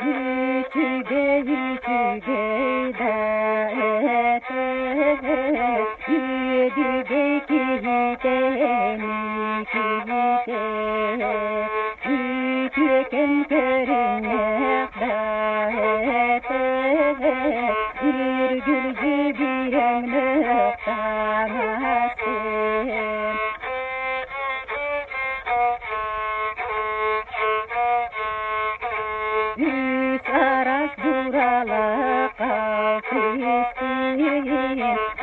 Үчүгэй, үчүгэй да этэ, үөдүгэй киһитэ, киһитэ, үтүөкэн көрүҥнээх да этэ, үргүлдьү бирэҥнэх таҥастын. Үс араас дьууралаах алтыспын,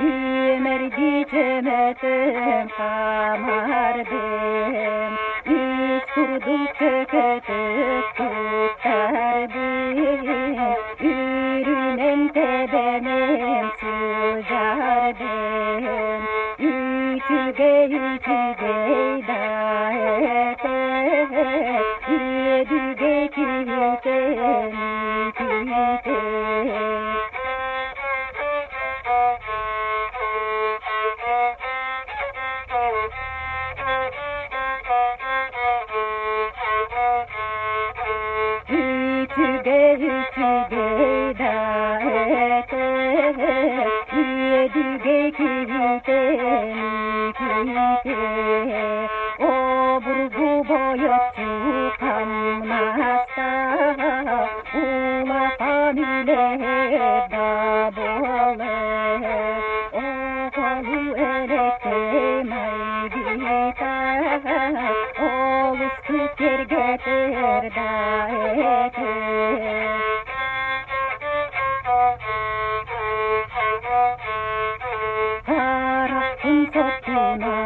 үөмэрдии чөмөтүм хамардым, үс курдук чөкөтүк туттарбын, үрүнэн тэбэнэн сылдьарбын. Үчүгэй, үчүгэй да этэ, үөдүгэй киһитэ, киһитэ. Үчүгэй, үчүгэй да этэ, үөдүгэй киһитэ, киһитэ. Обургу бойоччу хамнастаах, улахан үлэһит да буолар. Оҕолуу элэккэй майгыта, олустук кэргэтэр да этэ. Харахпын соттуна,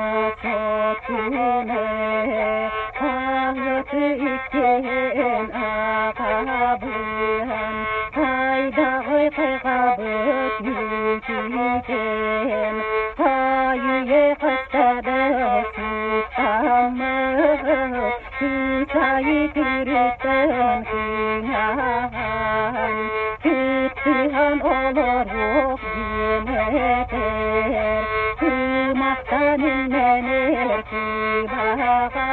соттуна, хаһыаты иккиэн аҕабыан, хайдаҕый хайҕабыт мүчүтэн, хайыйы хаста да суттаммыт, кыысайы күрүттэн кыҥаан, кыттыһан олоруох диэн этэр, кымахтан имнэнэр кыбаҕа,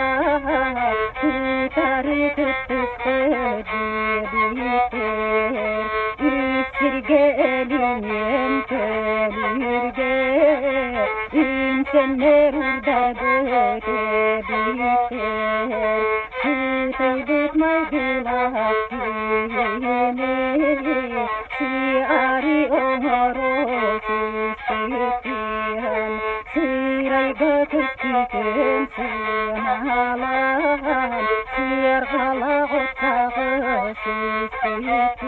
кытары кыттыспыт диэбиттэр, үс сиргэ элиҥэн көлүргэ, үҥсэннэр урдарбыт эбиттэр, сытыйбыт майгылаах киһини сыары оҥоро сыспыттыан, сырайга көстүүтүн сыаналаан, сыарҕалаах отсаҕы сыспыттыан,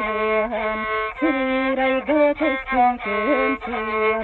сырайга көстүүтүн сыаналаан.